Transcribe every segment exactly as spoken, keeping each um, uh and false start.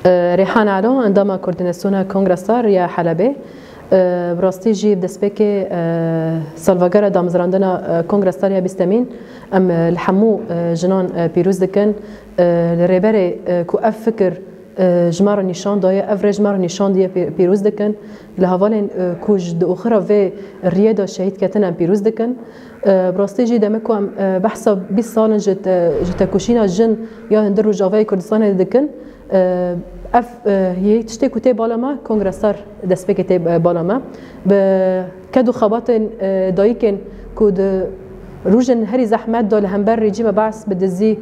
Rêhan Elo, endama Koordînasyona Kongra Star ya Helebê. Bi rastî jî bi destpêkê salvegera damezrandina Kongra Star ya bîstemîn, em li hemû jinan pîroz dikin. Li rêberê ku ev fikir ji me re nîşan daye, ev rê ji me re nîşan diye, pî-, pîroz dikin. Li hevalên ku ji di oxira vê riyê de şehîd ketine em pîroz dikin. Bi rastî jî demek ku em behsa bîst sal in ji te-, ji tekoşîna jin ya di Rojavayê Kurdistanê dikin. Ev yê tiştê ku tê bala me, Kongra Star destpêkê tê bala me. Bi ked û xebatên dayikên ku di rojên herî zehmet de li hember rejîma Bees bi dizî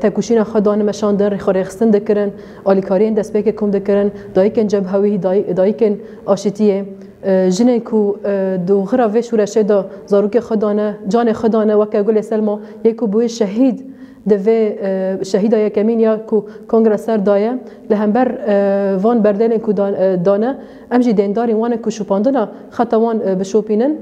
tekoşîna xwe dane meşandin, xwe rêxistin dikirin, alîkariyên destpêkê kom dikirin, dayikên cebhewî, day-, dayikên aşîtiyê. Jinên ku di oxira vê şoreşê de zarokê xwe dane, canê xwe dane, weke Gulê Selma, yê ku bûye şehîd di vê, e, şehîda yekemîn ya ku Kongra Star daye, li hember, e, van berdelên ku dan-, e, dane, em jî dêndarên wan in ku şopandina xeta wan, e, bişopînin.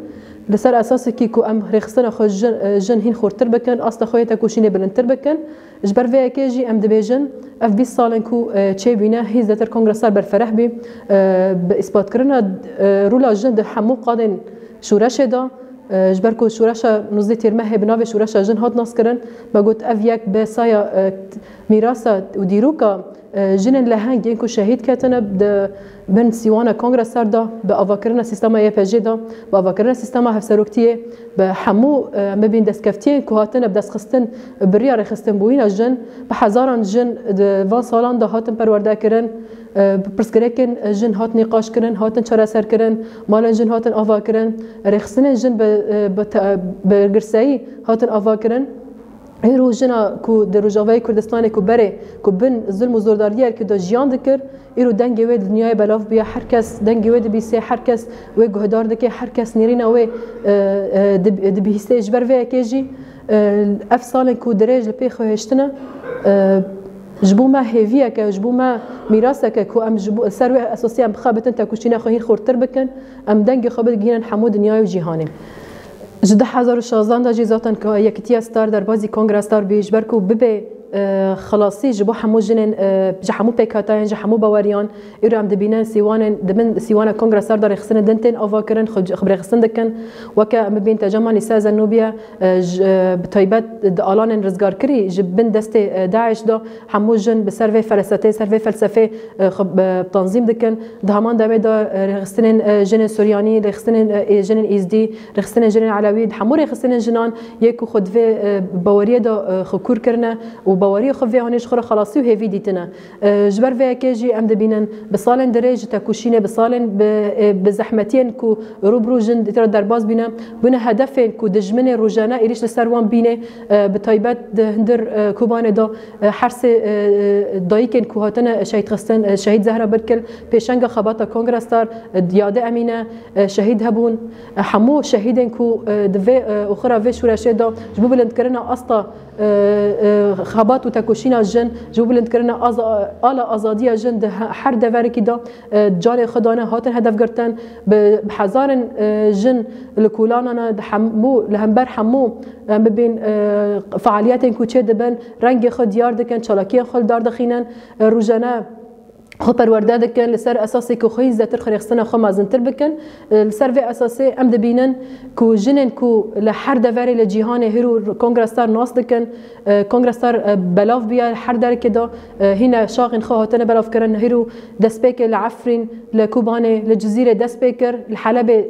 Li ser esasekî ku em rêxistina xwe jin, e, jin hîn xurtir bikin, asta xwe yê tekoşînê bilindtir bikin. Ji ber vê yekê jî em dibêjin, ev bîst sal in ku, e, çêbûne, hîn zêdetir Kongra Star berfereh bî, e, bi îspatkirina, e, rola jin di hemû qadên şoreşê de, e, ji ber ku şoreşa nozdeh Tîrmehê bi navê şoreşa jin hat naskirin, me got ev yek bi saya, e, mîrasa û dîroka, e, jinên leheng yên ku şehîd ketine di bin sîwana Kongra Star de, bi avakirina sîstema Y P G de, bi avakirina sîstema hevseroktiyê, bi hemû, e, em bibîn destkeftiyên ku hatine bi destxistin, bi riya rêxistinbûyîna jin, bi hezaran jin di van salan de hatin perwerdekirin, e, bi pirsgirêkên jin hat nîqaşkirin, hatin çareserkirin, malên jin hatin avakirin, rêxistinên jin bi, e, bi te-, bi girseyî hatin avakirin. Îro jina ku di Rojavayê Kurdistanê ku berê ku bin zilm û zordariyê erkê de jiyan dikir, îro dengê wê di dinyayê belav bûye, her kes dengê wê dibîsê, her kes wê guhdar dike, her kes nêrîna wê, e, e, dib-, dibihîsê. Ji ber vê yekê jî, e, ev salên ku dirêj li pê xwe hêştine, e, ji bo me hêviyeke, ji bo me mîraseke ku em ji bo, ser wê esasî em bixebitin tekoşîna xwe hîn xurtir bikin, em dengê xwe bigihînin hemû dinyayê û cîhanê. Ji du hezar û şazdan de jî zaten ku Yekîtiya Star derbazî Kongra Star bî, ji ber ku bibê, e, xelasî ji bo hemû jinên, e, ji hemû pêkhatayên, ji hemû baweriyan, îro em dibînin sîwanên, di bin sîwana Kongra Star de rêxistinên din tên avakirin, xwe, xwe bi rêxistin dikin. Weke em bibîn Tecaman Îsa Zenûbiye, e, ji, e, bi taybet di alanên rizgarkirî ji bin destê, e, DAIŞ de hemû jin bi ser vê felsefê, ser vê felsefê, e, xwe, e, tanzîm dikin. Di heman demê de, e, rêxistinên, e, jinên Suryanî, rêxistinên, e, jinên Êzdî, rêxistinên jinên Elewî, hemû rêxistinên jinan yê ku xwe di vê, e, baweriyê de, e, xwe kûr kirine û baweriyê xwe vê anê ji xwe re xelasî û hêvî dîtine. E, ji ber vê yekê jî em dibînin bi salên dirêj ji tekoşînê, bi salên bi, e, bi zehmetiyên ku rû bi rû jin tê re derbas bîne, bûne hedefên ku dijminê rojane êrîş li ser wan bîne, e, bi taybet di hundir, e, Kobanê de, e, her sê, e, e, dayikên ku hatine şehîd xistin, e, şehîd Zehra Birkil, pêşenga xebata Kongra Star, e, Diyade Emîne, e, şehîd hebûn. E, hemû şehîdên ku, e, di vê, e, oxira vê şoreşê de ji bo bilindkirina asta, e, e, xebat û tekoşîna jin, ji bo bilindkirina aza-, ala azadiya jin di he-, her deverekî de, e, canê xwe dane, hatin hedef girtin. Bi, bi hezarên, e, jin li kolanan e, di hemû, li hember hemû, em bibîn, e, fealiyetên ku çê dibin, rengê xwe diyar dikin, çalakiyên xwe li dar dixînin, e, rojane xwe perwerde dikin, li ser esasê ku xwe hîn zêdetir xwe rêxistina xwe mezintir bikin. E, li ser vê esasê em dibînin ku jinên ku li her deverê li cîhanê hîro Kongra Star nas dikin, e, Kongra Star, e, belav bûye her derekê de, e, hîne şaxên xwe hatine belavkirin. Hîro destpêkê li Efrîn, li Kobanê, li Cizîrê dest pê kir, li Helebê,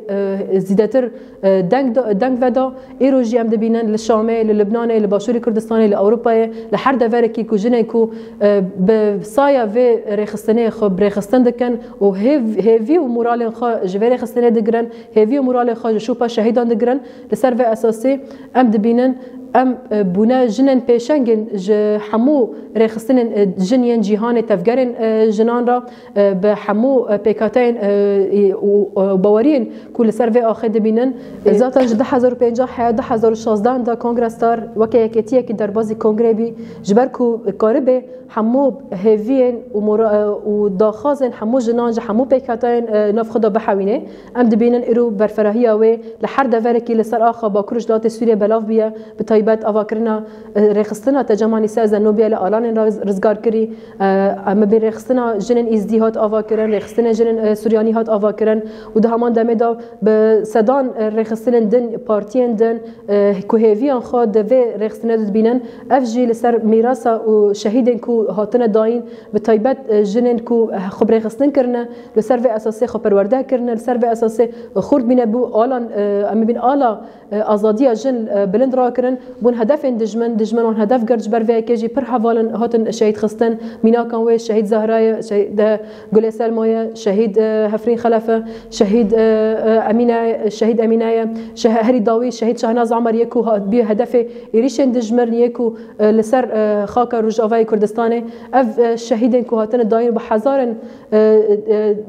e, zêdetir, e, deng da-, deng veda. Îro jî em dibînin li Şamê, li Libnanê, li Başûrê Kurdistanê, li Ewropayê, li her deverekî ku jinên ku, e, bi saya vê rêxistinê xwe bi rêxistin dikin û hêv-, hêvî û moralên xwe ji vê rêxistinê digirin, hêvî û moralên xwe ji şopa şehîdan digirin. Li ser vê esasî em dibînin, em, e, bûne jinên pêşengên ji hemû rêxistinên, e, jin yên cîhanê, tevgerên, e, jinan re, e, bi hemû, e, pêkhateyên, e, û, e, baweriyên ku li ser vê axê dibînin. E, zaten ji du hezar û pêncah heya du hezar û şazdan de Kongra Star weke yekêtiyekî derbazî kongrê bî, ji ber ku karibe hemû hêviyên û mora-, e, û daxwazên hemû jinan ji hemû pêkhateyên, e, nav xwe de bihewîne. Em dibînin îro berferahiya wê li her deverekî li ser axa Bakur û Rojhilatê Sûriyê belav bûye, bi taybet Taybet avakirina, e, rêxistina Teca Manîse Zenobiye li Alanên re rizgar kirî. E, em bi rêxistina jinên Îzdî hat avakirin, rêxistinên jinên, e, Suryanî hat avakirin û di heman demê de bi sedan, e, rêxistinên din, partiyên din, e, ku hêviyan xwe di vê rêxistinê de dibînin, ev jî li ser mîrasa û şehîdên ku hatine dayîn, bi taybet, e, jinên ku, e, xwe bi rêxistin kirine, li ser vê esasê xwe perwerde kirine, li ser vê esasê xurt bîne bû alan, e, em bibîn ala e, azadiya jin, e, bilind rakirin, bûn hedefên dijmin, dijmin wan hedef girt, ji ber vê yekê jî pir hevalin hatin şehîd xistin, mînakan wê şehîd Zehra ye, şehîd, e, Gulê Selma ye, şehîd, e, Hefrîn Xelef e, şehîd, e, e, Emîne, şehîd Emîne ye, şeh-, herî dawî şehîd Şahnaz Amer yê ku ha-, bî hedefê êrîşên dijmin yê ku, e, li ser, e, xaka Rojavayê Kurdistanê. Ev, e, şehîdên ku hatine dayîn bi hezarin, e,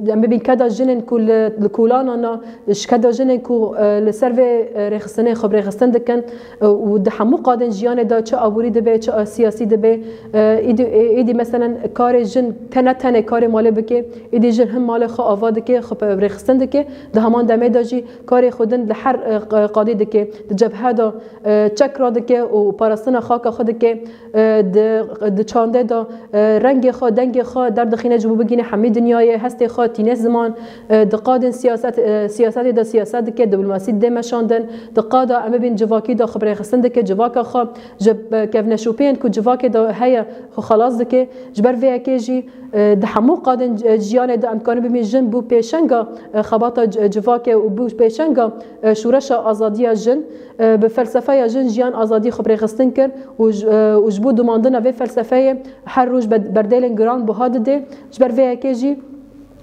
e, em bibîn keda jinên ku li, li kolanan a, ji keda jinên ku, e, li ser vê, e, rêxistinê xwe bi rêxistin dikin, e, û di hemû qadên jiyanê de çi aborî dibe, çi siyasî dibe, e, îdî, e, îdî meselen karê jin te ne tenê karê malê bike, îdî jin him malê xwe ava dike, xwe bi rêxistin dike, di heman demê de jî karê xwe din li her, e, q-, qadî dike, di cebhe de, e, çek radike û parastina xaka xwe dike, e, di, di çandê de, e, rengê xwe, dengê xwe derdixîne ji bo bigihîne hemî dinyayê, hestê xwe tîne ziman, e, di qadên siyaset, e, siyasetê de siyaset dike, diplomasî dide meşandin, di qada em bibîn civakî de xwe bi rêxistin dike, civaka xwe ji, e, kevneşopiyên ku civakê de heye xwe xelas dike. Ji ber vê yekê jî, e, di hemû qadên, e, jiyanê de em dikarin bibîn jin bû pêşenga, e, xebata ci-, civakê û bû pêşenga, e, şoreşa azadiya jin. E, bi felsefeya jin jiyan azadî xwe bi rêxistin kir û ji, e, û ji bo domandina vê felsefeyê her roj be-, berdêlên giran buha dide. Ji ber vê yekê jî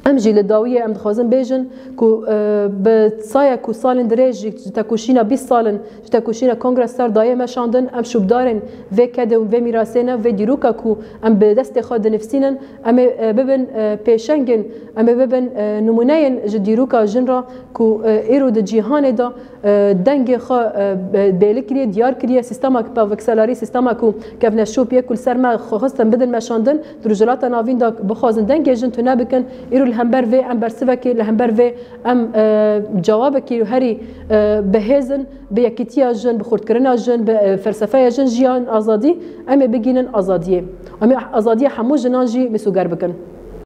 em jî li dawiyê em dixwazin bêjin ku, e, bi saya ku salên dirêj jî ji tekoşîna bîst salin, ji tekoşîna Kongres ser dayê meşandin, em şûbdarên vê kedê û vê mîrasê ne, vê dîroka ku em bi destê xwe dinivîsînin, em ê, e, bibin, e, pêşengên, em ê bibin, e, nimûneyên ji dîroka jin re ku, e, îro di cîhanê de, e, dengê xwe, e, be-, bêli kiriye, diyar kiriye, sîstema pevkselarî, sîstema ku kevneşopiyê ku li ser me xwe xistin bidin meşandin, di Rojhilata Navîn de bixwazin dengê jin tune bikin, îro li hember vê em bersivekê, li hember vê em, e, cewabekî herî, e, bihêz in, bi yekîtiya jin, bi xurtkirina jin, bi, e, felsefeya jin, jiyan, azadî, em ê bigihînin azadiyê. Em ê azadiya hemû jinan jî mîsoger bikin.